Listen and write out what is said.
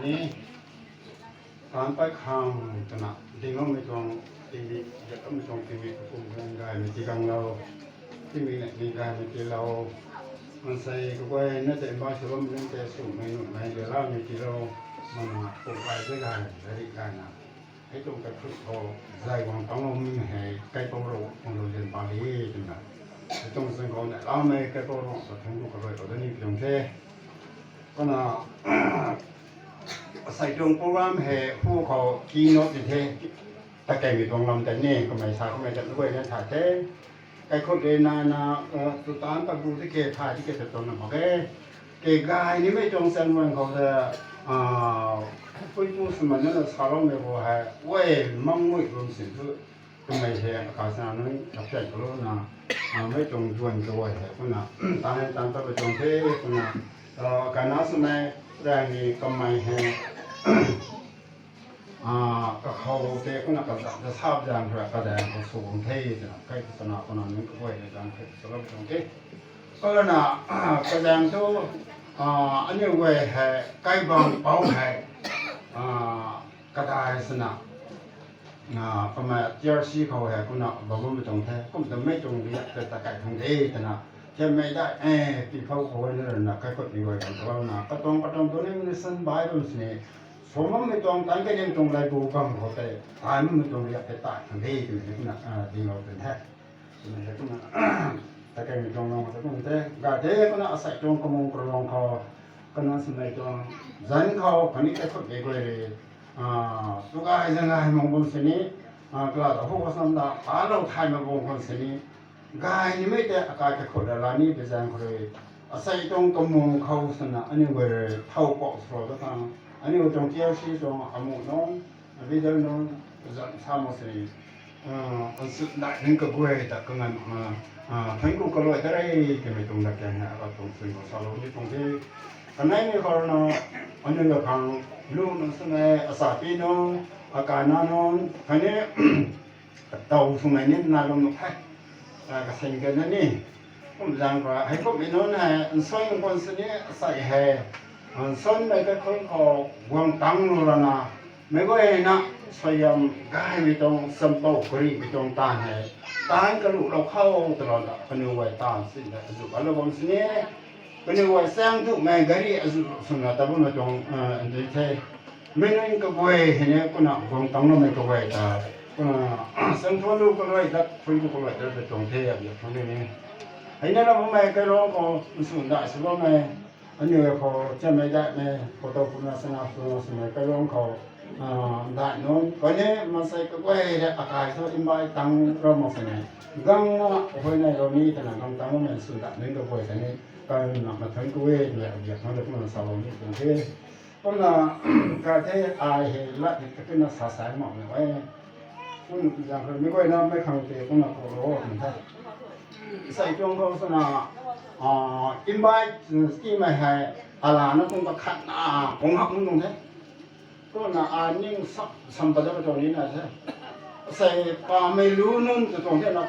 ນີ້ ຕາມໄປຂ້າງຕະໜະ ດິງເອົາໄມ້ຕວງ ຕິງມີ ຢາກເອົາໄມ້ຕວງ ຕິງມີ ກະປຸງເຮືອນກາຍ ມີທີ່ກັງເລົາ ຕິງມີ ແລະ ມີກາຍ ມີທີ່ເລົາ ມັນໃສ່ກະກວຍ ນະແຕ່ບາຍສະລອມ ນະແຕ່ສຸມ ໄມ້ນຸດ ໄມ້ເດືອລາວ ມີທີ່ເລົາ ມັນປົກໄວ້ເດີກາຍ ລະດິກາຍນະ ໃຫ້ຕົງກະທຸກເຂົາໃສ່ວັງຕັງລົມ ແຫ່ໄກ່ເປົ່າໂຣ ຂອງໂຮງຮຽນບາລີ ຈັ່ງນະ ໃຫ້ຕົງເຊິ່ງເຂົານະ ລາວແມ່ໄກ່ເປົ່າໂຣ ສະເທິງລູກກະເລີຍ ເອົາຕົວນີ້ໄປຕົງເທ ກະນະ ໃສ່ຕົງໂປຣແກຣມແຫ່ຜູ້ເຂົາກີ່ໂນດເທ ຕະແກງຢູ່ຕົງລຳແຕ່ນີ້ ກະໄມສາ ກະໄມຈັດດ້ວຍນັ້ນຖ້າແທ້ ໄກ່ຄົດເດນານາ ເອີ ສຸຕານປະບູຕິເກ ພາຕິເກ ຕະຕົນນຳເອົາເກ ເກກາຍນິເມຈົງແຊນວັນເຂົາເດ ອາ ປຸຍປູສະມັນນັ້ນ ສາລອງເມໂບໄຮ ເວີຍ ມັງມຸຍລົມສິນ ກະໄມແຮອາກາສະນານນັ້ນ ກັບແຊນກະໂລນາ ອາ ໄມຈົງຍວນໂດຍແຮພຸນນະ ຕານຕານຕະໄປຈົງເທພຸນນະ ເອີ ການນາສະໄໝແລງນີ້ກະໄມແຮ ອາ ກະເຂົາເຕະ ກະນະກະຈະຊາບຢ່າງແຮກະແດງກະສູງເທ ກະໄຄສະນາ ກະນາໜຶ່ງກະບວຍໃນການໄຄສະນາ ກະເອີນະ ກະແດງໂຕ ອາ ອັນນີ້ເວແຮ ໄກບາງເປົາແຮ ອາ ກະດາຍສະນະ ອາ ປະມານເຈລຊີເຂົາແຮ ກະນະ ບາບຸນໄປຕົງແທ ກະຕະໄມຕົງເວຍ ແຕ່ຕະໄກທັງເດ ກະນະ ແຕ່ໄມໄດ້ ເອ ປີເຂົາໂຄຍເນີນະ ໄກກົດນີ້ເວກັນ ກະເວົ້ານະ ກະຕອງ ກະຕອງໂຕນີ້ມັນສັນບາຍຕົງສະເນ ສົມມັນໄມ່ຕ້ອງການກະຍັງຕ້ອງໄລ່ບູບັງເຂົາແຕ່ຕາຍ ມັນໄມ່ຕ້ອງຢາກແຕ່ຕາຍທັງເດ ເປັນນະ ອາ ດີເຮົາເປັນແທ້ ເປັນນະ ແຕ່ກະຍັງຕ້ອງນອງແຕ່ຕ້ອງແຕ່ກະເດ ກະນະ ອາໄສຕົງກະມຸງກະລອງເຂົາ ກະນະ ສະໄໝຕົງ ຢັນເຂົາ ກະນີ້ແຕ່ຄົນເອກເວເລ ອາ ຕຸກອາຍຈັ່ງໃດມອງບົນສະເນ ອາ ກະລາດອະໂຫກະສັນດາ ປາເລົ່າໄທມາບົງຄົນສະເນ ກາຍນິເມຕ ອາກາດກະໂຄດາລານີ ເປັນແສງເຄີຍ ອາໄສຕົງກະມຸງເຂົາສະນະ ອັນນີ້ເວີເທົ່າເກາະສະໂລຕະຕັງ ອັນນີ້ຕົງຈຽວຊີຕົງອະມຸນອງ ອະວິເດີນອງ ສາມອສະນີ ເອີ ອັນສຸດໄດ້ໜຶ່ງກະກວຍຕະກະງັນມາ ອາ ທັງກູກະລວຍຕະໄລ ກະເມຕົງດະແກງ ອາກາດຕົງເຊິ່ງຂອງຊາວໂລກນີ້ຕົງທີ່ ອັນໃນນີ້ເຂົາເນາະ ອັນນີ້ລະພັງ ລູກນອນສະແນ ອາສາປີນອງ ອາການນານອນ ອັນນີ້ ເຕົາສຸໄມນິນນາລົມນກໄທ ກະເຊັງກັນນັ້ນນີ້ ຜົມຈັ່ງວ່າໃຫ້ພົບໄອ້ໂນນແຫ່ ອັນຊອຍຄົນສະເນໃສ່ແຫ່ ອັນຊອນໃນກະຄົນເຂົາຫວງຕັງໂນລະນາ ໄມ່ໄວ້ນະ ສະຍາມກາຍໄມ່ຕ້ອງສຳເປົາກະຣີໄມ່ຕ້ອງຕານແຫ່ ຕານກະລູກເຮົາເຂົ້າຕະຫຼອດລະ ກະນຶກໄວ້ຕານຊິນແລະ ອາຍຸອາລະວັງສະເນ ກະນຶກວ່າແສງທຸກແມ່ນກະດີອາສຸສະໜາຕະບຸນມາຕົງ ເອີ ອັນເດເທ ແມ່ນກະເວຍເຫັນກະນະ ຂອງຕັງນຳແມ່ນກະເວຍຕາ ກະນະ ແສງທົ່ວລູກກະເວຍຕາ ຄົນກະເວຍຕາໄປຕົງເທອະ ຢ່າງນີ້ ໃຫ້ແນະນຳແມ່ກະລອງກໍສູນດາສະບໍ່ແມ່ ອັນນີ້ພໍຈະແມ່ນໄດ້ແມ່ ພໍຕອບຄຸນລະສະນະ ສະໜາສະໄໝກະລອງເຂົາ ອາ ໄດ້ນອນ ກະແນມາໃສ່ກະເວຍແລະອາກາຍໂຊອິມບາຍຕັງລະມາສະແນ ກັງນະ ໂອໂຫຍໃນເຫຼົ່ານີ້ຕະນະ ກຳຕັງແມ່ນສູນດາແມ່ນກະເວຍສະແນ ການນຳມາເຖິງກະເວຍແລະອາບຽກມາເລີຍ ສາວນີ້ເປັນເທ ຄົນລະກະເທອາຍເຮລະ ກະເປັນສາສາຍໝອກໄວ້ ຄຸນຢ່າງເພິ່ນມີໄວ້ນຳໃນຄັງເຕ ຄົນລະໂຄໂລ ໃສ່ຈົງໂຄສະນາ ອາ ອິມບາຍ ສະກີມາໃຫ້ອາລານະ ຄົນກະຂັດນາ ຄົນຮັກມັນຕົງແທ້ ໂຕນະອາຍິງສັບ ສຳປະດາໂຕນີ້ນະ ໃສ່ປາໄມລູນຸນໂຕຕົງແທ້ນະ